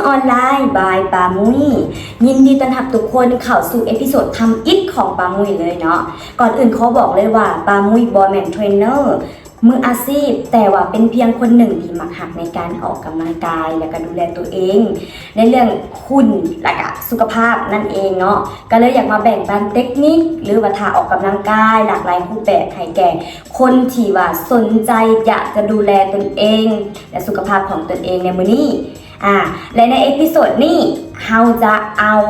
ອອນລາຍ ບາຍ ປາມຸ້ຍ. ຍິນດີຕ້ອນຮັບທຸກຄົນເຂົ້າສູ່ເອພິໂສດທຳອິດຂອງປາມຸ້ຍເລີຍເນາະ. ກ່ອນອື່ນຂໍບອກເລີຍວ່າ ປາມຸ້ຍບໍ່ແມ່ນເທຣນເນີມືອາຊີບ, ແຕ່ວ່າເປັນພຽງຄົນໜຶ່ງທີ່ມັກຮັກໃນການອອກກຳລັງກາຍ ແລະກະດູແລຕົວເອງ ໃນເລື່ອງຫຸ່ນ ແລະກະສຸຂະພາບນັ້ນເອງເນາະ. ກະເລີຍຢາກມາແບ່ງປັນເຕັກນິກ ຫຼືວ່າທ່າອອກກຳລັງກາຍຫຼາກຫຼາຍຮູບແບບໃຫ້ແກ່ຄົນທີ່ວ່າສົນໃຈຢາກຈະດູແລຕົນເອງ ແລະສຸຂະພາບຂອງຕົນເອງໃນມື້ນີ້. ອາ ແລະໃນເອພິໂສດນີ້ເຮົາຈະເອົາ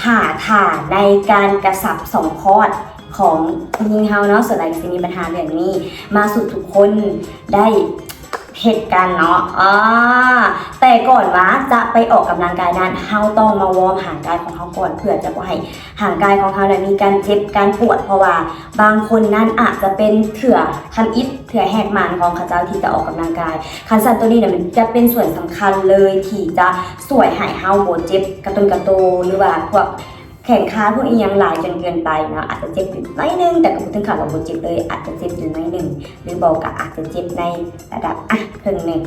ຫ້າທ່າໃນການກະຊັບສອງຄອດຂອງຜູ້ຍິງເຮົາເນາະ, ສ່ວນຫຼາຍຊິມີບັນຫາເລື່ອງນີ້ ມາສູ່ທຸກຄົນໄດ້ເຮັດກັນເນາະ. ອາ ແຕ່ກ່ອນວ່າຈະໄປອອກກຳລັງກາຍນັ້ນ ເຮົາຕ້ອງມາວອມຮ່າງກາຍຂອງເຮົາກ່ອນ ເພື່ອຈະບໍ່ໃຫ້ຮ່າງກາຍຂອງເຮົານັ້ນມີການເຈັບການປວດ, ເພາະວ່າບາງຄົນນັ້ນອາດຈະເປັນເທື່ອທຳອິດ ເທື່ອແຮກໝັ້ນຂອງເຂົາເຈົ້າທີ່ຈະອອກກຳລັງກາຍ. ຄັນຊັ້ນໂຕນີ້ນະ ມັນຈະເປັນສ່ວນສຳຄັນເລີຍທີ່ຈະຊ່ວຍໃຫ້ເຮົາບໍ່ເຈັບກະຕົນກະໂຕ ຫຼືວ່າພວກແຂນຂາ ພວກອີ່ຫຍັງຫຼາຍຈົນເກີນໄປເນາະ. ອາດຈະເຈັບຢູ່ໜ້ອຍໜຶ່ງ ແຕ່ກະບໍ່ເຖິງຂັ້ນວ່າບໍ່ເຈັບເລີຍ, ອາດຈະເຈັບຢູ່ໜ້ອຍໜຶ່ງ ຫຼືບໍ່ກະອາດຈະເຈັບໃນລະດັບ ອະ ເຄິ່ງໜຶ່ງ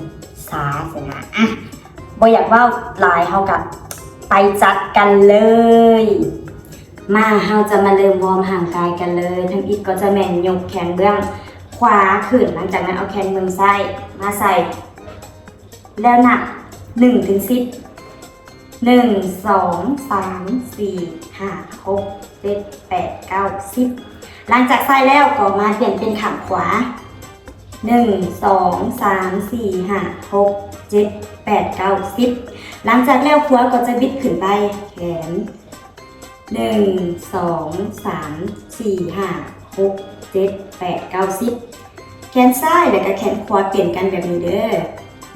ຊາຊີ້ນະ. ອະ ບໍ່ຢາກເວົ້າຫຼາຍ ເຮົາກະໄປຈັດກັນເລີຍ. ມາ ເຮົາຈະມາເລີ່ມວອມຮ່າງກາຍກັນເລີຍ. ທຳອິດກໍຈະແມ່ນຍົກແຂນເບື້ອງຂວາຂຶ້ນ, ຫຼັງຈາກນັ້ນເອົາແຂນເບື້ອງຊ້າຍມາໃສ່ ແລ້ວນັບໜຶ່ງເຖິງສິບ ໜຶ່ງ ສອງ ສາມ ສີ່ ຫ້າ ຫົກ ເຈັດ ແປດ ເກົ້າ ສິບ. ຫຼັງຈາກໃສ່ແລ້ວກໍມາປ່ຽນເປັນຂ້າງຂວາ ໜຶ່ງ ສອງ ສາມ ສີ່ ຫ້າ ຫົກ ເຈັດ ແປດ ເກົ້າ ສິບ. ຫຼັງຈາກແລ້ວຂວາກໍຈະບິດຂຶ້ນໄປແຂນ ໜຶ່ງ ສອງ ສາມ ສີ່ ຫ້າ ຫົກ ເຈັດ ແປດ ເກົ້າ ສິບ. ແຂນຊ້າຍແລະກະແຂນຂວາປ່ຽນກັນແບບນີ້ເດີ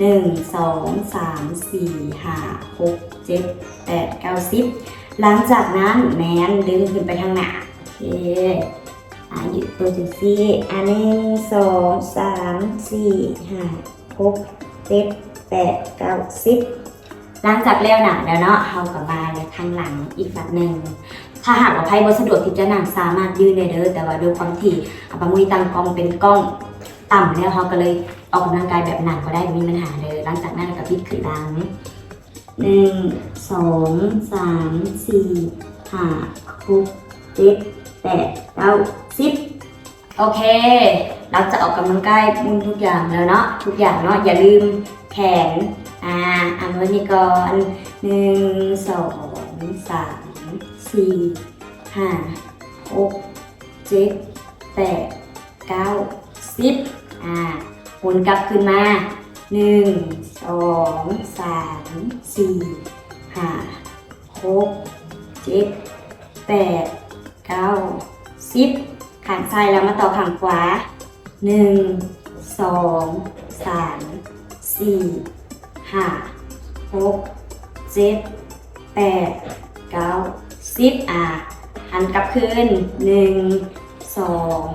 ໜຶ່ງ ສອງ ສາມ ສີ່ ຫ້າ ຫົກ ເຈັດ ແປດ ເກົ້າ ສິບ. ຫຼັງຈາກນັ້ນແມ່ນດຶງຂຶ້ນໄປທາງໜ້າ. ໂອເຄ ອາ ຍືດໂຕຈັ່ງຊີ້ ອາ ໜຶ່ງ ສອງ ສາມ ສີ່ ຫ້າ ຫົກ ເຈັດ ແປດ ເກົ້າ ສິບ. ຫຼັງຈາກແລ້ວໜ້າແລ້ວເນາະ ເຮົາກໍມາໃນທາງຫຼັງອີກບາດໜຶ່ງ. ຖ້າຫາກວ່າໃຜບໍ່ສະດວກທີ່ຈະນັ່ງ ສາມາດຢືນໄດ້ເດີ, ແຕ່ວ່າດ້ວຍຄວາມທີ່ປາມຸ້ຍຕັ້ງກ້ອງເປັນກ້ອງຕ່ຳແລ້ວ ເຮົາກໍເລີຍອອກກຳລັງກາຍແບບນັ່ງກໍໄດ້ ບໍ່ມີບັນຫາເດີ. ຫຼັງຈາກນັ້ນກໍບິດຂຶ້ນຫຼັງ ໜຶ່ງ ສອງ ສາມ ສີ່ ຫ້າ ຫົກ ເຈັດ ແປດ ເກົ້າ ສິບ. ໂອເຄ ຫຼັງຈາກອອກກຳລັງກາຍໝຸ່ນທຸກຢ່າງແລ້ວເນາະ ທຸກຢ່າງເນາະ ຢ່າລືມແຂນ ອາ ອັນໄວ້ນີ້ກ່ອນ ໜຶ່ງ ສອງ ສາມ ສີ່ ຫ້າ ຫົກ ເຈັດ ແປດ ເກົ້າ ສິບ. ອາ ໝູນກັບຄືນມາ ໜຶ່ງ ສອງ ສາມ ສີ່ ຫ້າ ຫົກ ເຈັດ ແປດ ເກົ້າ ສິບ. ຂ້າງຊ້າຍແລ້ວມາຕໍ່ຂ້າງຂວາ ໜຶ່ງ ສອງ ສາມ ສີ່ ຫ້າ ຫົກ ເຈັດ ແປດ ເກົ້າ ສິບ. ອາ ຫັນກັບຄືນ ໜຶ່ງ ສອງ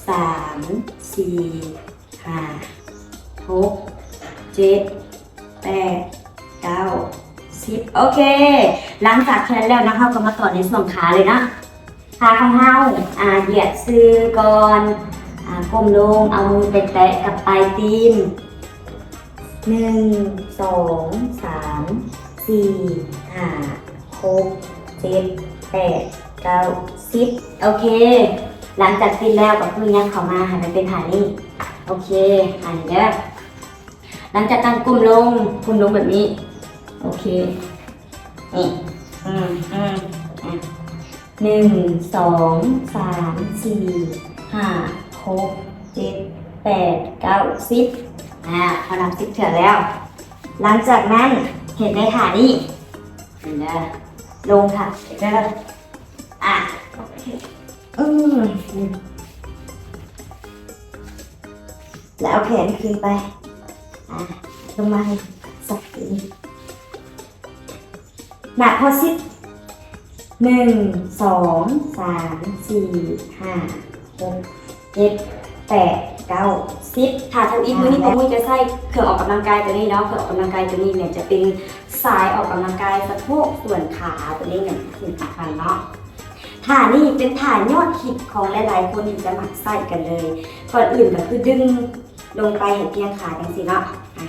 ສາມ ສີ່ ຫ້າ ຫົກ ເຈັດ ແປດ ເກົ້າ ສິບ. ໂອເຄ ຫຼັງຈາກແຂນແລ້ວນະ ເຮົາກໍມາຕໍ່ໃນຊ່ວງຂາເລີຍເນາະ. ຂາຂອງເຮົາ ອາ ຢຽດຊື່ກ່ອນ ອາ ກົ້ມລົງ ເອົາມືໄປແຕະກັບປາຍຕີນ ໜຶ່ງ ສອງ ສາມ ສີ່ ຫ້າ ຫົກ ເຈັດ ແປດ ເກົ້າ ສິບ. ໂອເຄ ຫຼັງຈາກຕິດແລ້ວກໍຄືຍັບເຂົ້າມາໃຫ້ມັນເປັນທ່ານີ້. ໂອເຄ ອັນນີ້ເດີ ຫຼັງຈາກນັ້ນກົ້ມລົງ ກົ້ມລົງແບບນີ້. ໂອເຄ ນີ້ ອືມ ອືມ ອືມ ໜຶ່ງ ສອງ ສາມ ສີ່ ຫ້າ ຫົກ ເຈັດ ແປດ ເກົ້າ ສິບ. ອາ ເຮົານັບສິບເທື່ອແລ້ວ. ຫຼັງຈາກນັ້ນເຮັດໃນທ່ານີ້ ເຫັນເດີ ລົງທ່າເດີ. ອາ ໂອເຄ ອືມ ແລ້ວເອົາແຂນຂຶ້ນໄປ ອາ ລົງມາໃຫ້ສັກຕີນ. ນັບຮອດສິບ ໜຶ່ງ ສອງ ສາມ ສີ່ ຫ້າ ຫົກ ເຈັດ ແປດ ເກົ້າ ສິບ. ຖ້າທຳອິດມື້ນີ້ ປາມຸ້ຍຈະໃຊ້ເຄື່ອງອອກກຳລັງກາຍຕົວນີ້ເນາະ, ເຄື່ອງອອກກຳລັງກາຍຕົວນີ້ແມ່ນຈະເປັນສາຍອອກກຳລັງກາຍສະໂພກ ສ່ວນຂາຕົວນີ້ແມ່ນສຳຄັນເນາະ. ທ່ານີ້ເປັນທ່າຍອດຮິດຂອງຫຼາຍໆຄົນທີ່ຈະມັກໃຊ້ກັນເລີຍ. ກ່ອນອື່ນກໍຄືດຶງລົງໄປໃຫ້ພຽງຂາຈັ່ງຊີ້ເນາະ ອາ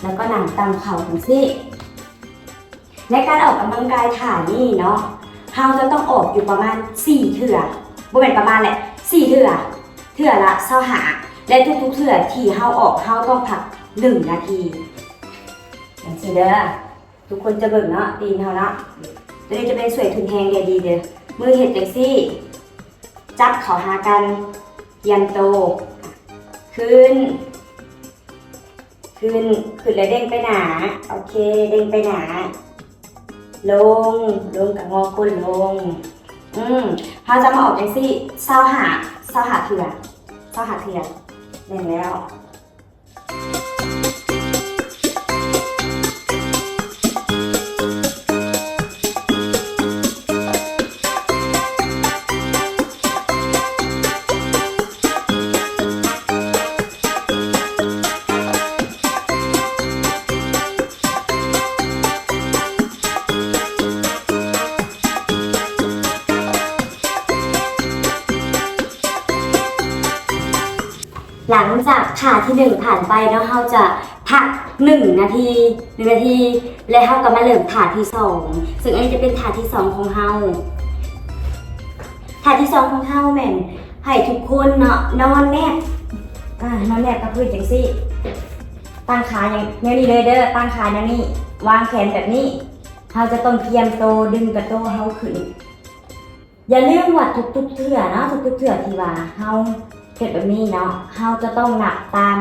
ແລ້ວກໍນັ່ງຕຳເຂົ່າຈັ່ງຊີ້. ໃນການອອກກຳລັງກາຍທ່ານີ້ເນາະ ເຮົາຈະຕ້ອງອອກຢູ່ປະມານສີ່ເທື່ອ, ບໍ່ແມ່ນປະມານແຫຼະ ສີ່ເທື່ອ, ເທື່ອລະຊາວຫ້າ ແລະ ທຸກໆເທື່ອທີ່ເຮົາອອກ ເຮົາຕ້ອງພັກໜຶ່ງນາທີ ຈັ່ງຊີ້ເດີ. ທຸກຄົນຈະເບິ່ງເນາະ ຕີນເຮົາເນາະ ໂຕນີ້ຈະເປັນຊ່ວຍທຶນແຮງໄດ້ດີເດີ. ມືເຮັດຈັ່ງຊີ້ ຈັບເຂົ້າຫາກັນ, ກຽມໂຕ, ຂຶ້ນ, ຂຶ້ນ, ຂຶ້ນແລ້ວເດ້ງໄປໜ້າ. ໂອເຄ ເດ້ງໄປໜ້າ, ລົງ, ລົງກະງໍກົ້ນລົງ. ອືມ ເຮົາຈະມາອອກຈັ່ງຊີ້ ຊາວຫ້າ, ຊາວຫ້າເທື່ອ, ຊາວຫ້າເທື່ອ. ແມ່ນແລ້ວ. ຫຼັງຈາກທ່າທີໜຶ່ງຜ່ານໄປເນາະ ເຮົາຈະພັກໜຶ່ງນາທີ, ໜຶ່ງນາທີ ແລະ ເຮົາກໍມາເລີ່ມທ່າທີສອງ ເຊິ່ງອັນນີ້ຈະເປັນທ່າທີສອງຂອງເຮົາ. ທ່າທີສອງຂອງເຮົາແມ່ນໃຫ້ທຸກຄົນເນາະ ນອນແນບ, ອາ ນອນແນບກັບພື້ນຈັ່ງຊີ້ ຕັ້ງຂາຢ່າງແນວນີ້ເລີຍເດີ, ຕັ້ງຂາແນວນີ້ ວາງແຂນແບບນີ້. ເຮົາຈະຕ້ອງກຽມໂຕ ດຶງກະໂຕເຮົາຂຶ້ນ. ຢ່າລືມວ່າທຸກໆເທື່ອເນາະ, ທຸກໆເທື່ອທີ່ວ່າເຮົາເຮັດແບບນີ້ເນາະ, ເຮົາຈະຕ້ອງນັບຕາມ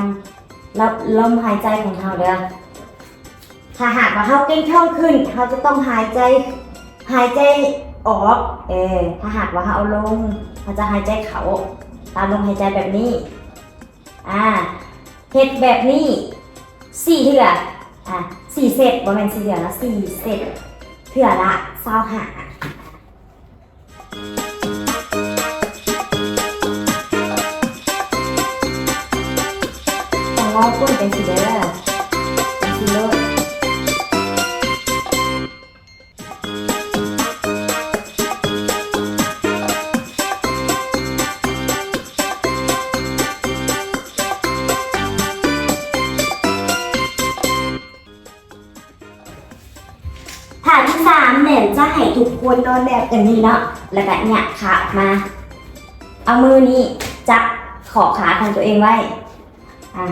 ລົມຫາຍໃຈຂອງເຮົາເດີ. ຖ້າຫາກວ່າເຮົາເກັງທ້ອງຂຶ້ນ, ເຮົາຈະຕ້ອງຫາຍໃຈ, ຫາຍໃຈອອກ. ເອີ, ຖ້າຫາກວ່າເຮົາເອົາລົງ, ເຮົາຈະຫາຍໃຈເຂົ້າຕາມລົມຫາຍໃຈແບບນີ້. ອາ ເຮັດແບບນີ້ສີ່ເທື່ອ, ອາ ສີ່ເຊັດ, ບໍ່ແມ່ນສີ່ເທື່ອນະ, ສີ່ເຊັດ, ເທື່ອລະຊາວຫ້າ. ຕ້ອງງໍກົ້ນຈັ່ງຊີ້ເດີ, ຈັ່ງຊີ້ໂລດ. ທ່າທີສາມແມ່ນຈະໃຫ້ທຸກຄົນນອນແບບຢ່າງນີ້ເນາະ, ແລ້ວກະຫຍາກຂາອອກມາ. ເອົາມືນີ້ຈັບຂໍ້ຂາຂອງຕົວເອງໄວ້, ອາ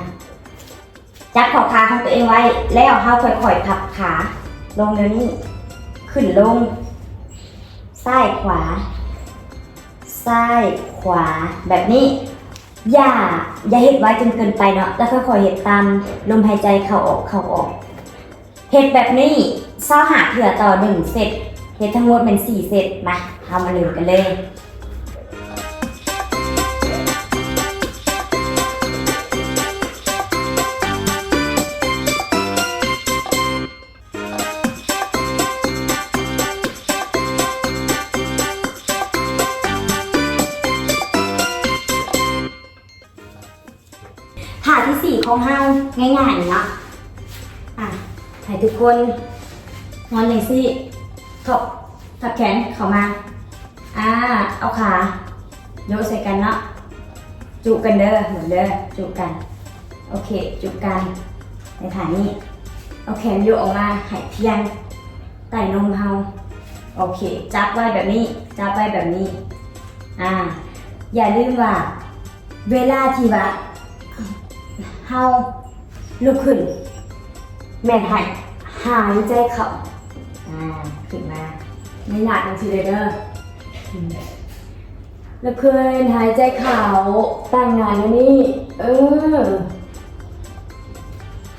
ຈັບຂໍ້ຂາຂອງຕົວເອງໄວ້ ແລ້ວເຮົາຄ່ອຍໆພັບຂາລົງແນວນີ້, ຂຶ້ນລົງ, ຊ້າຍຂວາ, ຊ້າຍຂວາ ແບບນີ້. ຢ່າ, ຢ່າເຮັດໄວຈົນເກີນໄປເນາະ, ແຕ່ຄ່ອຍໆເຮັດຕາມລົມຫາຍໃຈເຂົ້າອອກ, ເຂົ້າອອກ. ເຮັດແບບນີ້ຊາວຫ້າເທື່ອຕໍ່ໜຶ່ງເຊັດ, ເຮັດທັງໝົດແມ່ນສີ່ເຊັດ. ມາ, ເຮົາມາເລີ່ມກັນເລີຍ. ທ່າທີສີ່ຂອງເຮົາ ງ່າຍໆເນາະ. ອາ ໃຫ້ທຸກຄົນນອນຈັ່ງຊີ້, ທົບ, ທັບແຂນເຂົ້າມາ. ອາ ເອົາຂາໂຍກໃສ່ກັນເນາະ, ຈຸກັນເດີ, ເດີ, ຈຸກັນ. ໂອເຄ, ຈຸກັນໃນທ່ານີ້. ເອົາແຂນໂຍກອອກມາໃຫ້ພຽງໃຕ້ນົມເຮົາ. ໂອເຄ, ຈັບໄວ້ແບບນີ້, ຈັບໄວ້ແບບນີ້. ອາ ຢ່າລືມວ່າ ເວລາທີ່ວ່າເຮົາລຸກຂຶ້ນ ແມ່ນໃຫ້ຫາຍໃຈເຂົ້າ, ອາ ຂຶ້ນມາ ຍາກໆຈັ່ງຊີ້ເລີຍເດີ. ອືມ ລຸກຂຶ້ນ ຫາຍໃຈເຂົ້າ, ຕັ້ງໜ້າແນວນີ້, ເອີ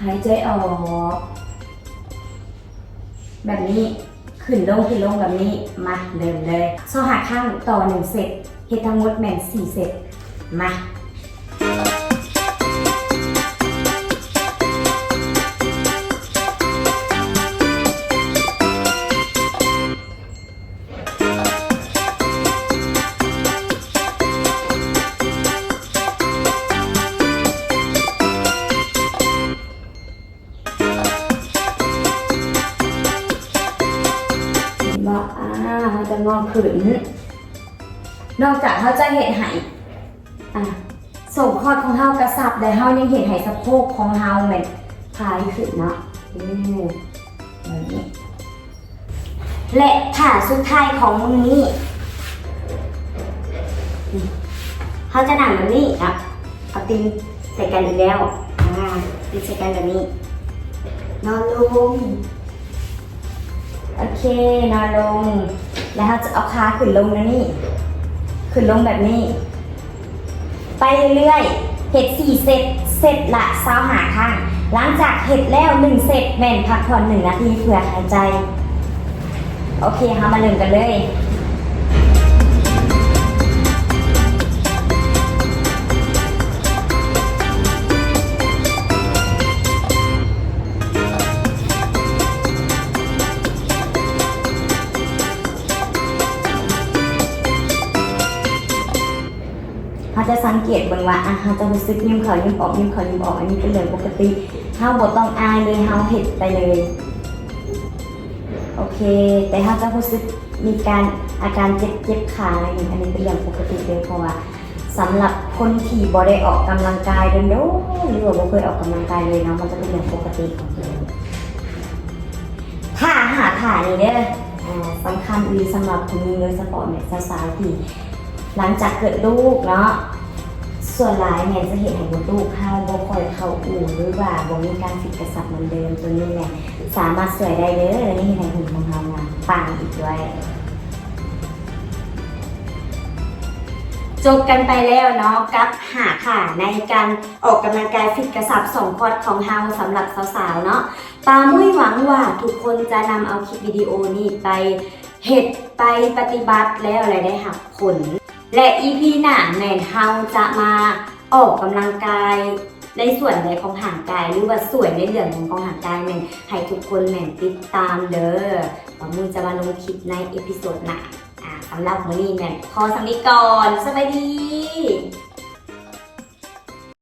ຫາຍໃຈອອກ ແບບນີ້, ຂຶ້ນລົງ ຂຶ້ນລົງແບບນີ້. ມາ ເລີ່ມເລີຍ. ຊາວຫ້າຄັ້ງຕໍ່ໜຶ່ງເຊັດ, ເຮັດທັງໝົດແມ່ນສີ່ເຊັດ. ມາ. ເຫັນບໍ່? ອາ ເຮົາຈະງໍຂຶ້ນ. ນອກຈາກເຮົາຈະເຮັດໃຫ້ ອາ ໂສ້ງຄອດຂອງເຮົາກະຊັບແລ້ວ, ເຮົາຍັງເຮັດໃຫ້ສະໂພກຂອງເຮົາແມ່ນພາຍຂຶ້ນເນາະ. ເອີ ແບບນີ້. ແລະ ທ່າສຸດທ້າຍຂອງມື້ນີ້ ນີ້ ເຮົາຈະນັ່ງແບບນີ້ເນາະ ເອົາຕີນໃສ່ກັນອີກແລ້ວ ອ່າ ຕີນໃສ່ກັນແບບນີ້ ນອນລົງ ໂອເຄ ນອນລົງ ແລ້ວເຮົາຈະເອົາຂາຂຶ້ນລົງແນວນີ້ ຂຶ້ນລົງແບບນີ້ ໄປເລື້ອຍໆ ເຮັດສີ່ເຊັດ ເຊັດລະຊາວຫ້າຄັ້ງ. ຫຼັງຈາກເຮັດແລ້ວໜຶ່ງເຊັດ ແມ່ນພັກຜ່ອນໜຶ່ງນາທີເພື່ອຫາຍໃຈ. ໂອເຄ ເຮົາມາເລີ່ມກັນເລີຍ. ເຮົາຈະສັງເກດເບິ່ງວ່າ ອາ ເຮົາຈະຮູ້ສຶກຍິ້ມເຂົ້າຍິ້ມອອກ ຍິ້ມເຂົ້າຍິ້ມອອກ ອັນນີ້ເປັນເລື່ອງປົກກະຕິ ເຮົາບໍ່ຕ້ອງອາຍເລີຍ ເຮົາເຮັດໄປເລີຍ. ໂອເຄ ແຕ່ເຮົາຈະຮູ້ສຶກມີການ ອາການເຈັບ ເຈັບຂາໜ້ອຍໜຶ່ງ ອັນນີ້ເປັນເລື່ອງປົກກະຕິເດີ ເພາະວ່າສຳລັບຄົນທີ່ບໍ່ໄດ້ອອກກຳລັງກາຍດົນໆ ຫຼືວ່າບໍ່ເຄີຍອອກກຳລັງກາຍເລີຍເນາະ ມັນຈະເປັນເລື່ອງປົກກະຕິຂອງຕົວເອງ. ທ່າຫ້າທ່ານີ້ເດີ ອ່າ ສຳຄັນອີ່ຫຼີສຳລັບຜູ້ຍິງ ໂດຍສະເພາະແມ່ນສາວໆ ທີ່ຫຼັງຈາກເກີດລູກເນາະ ສ່ວນຫຼາຍແມ່ນຈະເຮັດໃຫ້ມົດລູກເຮົາບໍ່ຄ່ອຍເຂົ້າອູ່ ຫຼືວ່າບໍ່ມີການຟິດກະຊັບເໝືອນເດີມ. ໂຕນີ້ແຫຼະສາມາດຊ່ວຍໄດ້ເດີ ແລະ ເຮັດໃຫ້ຫຸ່ນຂອງເຮົາງາມປັງອີກດ້ວຍ. ຈົບກັນໄປແລ້ວເນາະ ກັບຫ້າທ່າໃນການອອກກຳລັງກາຍຟິດກະຊັບຊ່ອງຄອດຂອງເຮົາສຳລັບສາວໆ ເນາະ. ປາມຸ້ຍຫວັງວ່າທຸກຄົນຈະນຳເອົາຄລິບວິດີໂອນີ້ໄປເຮັດ ໄປປະຕິບັດແລ້ວ ແລະ ໄດ້ຮັບຜົນ ແລະ ອີພີໜ້າແມ່ນເຮົາຈະມາອອກກຳລັງກາຍໃນສ່ວນໃດຂອງຮ່າງກາຍ ຫຼືວ່າຊ່ວຍໃນເລື່ອງໃດຂອງຮ່າງກາຍ ແມ່ນໃຫ້ທຸກຄົນແມ່ນຕິດຕາມເດີ. ປາມຸ້ຍຈະມາລົງຄລິບໃນເອພິໂສດໜ້າ. ອາ ສຳລັບມື້ນີ້ແມ່ນພໍສ່ຳນີ້ກ່ອນ. ສະບາຍດີ.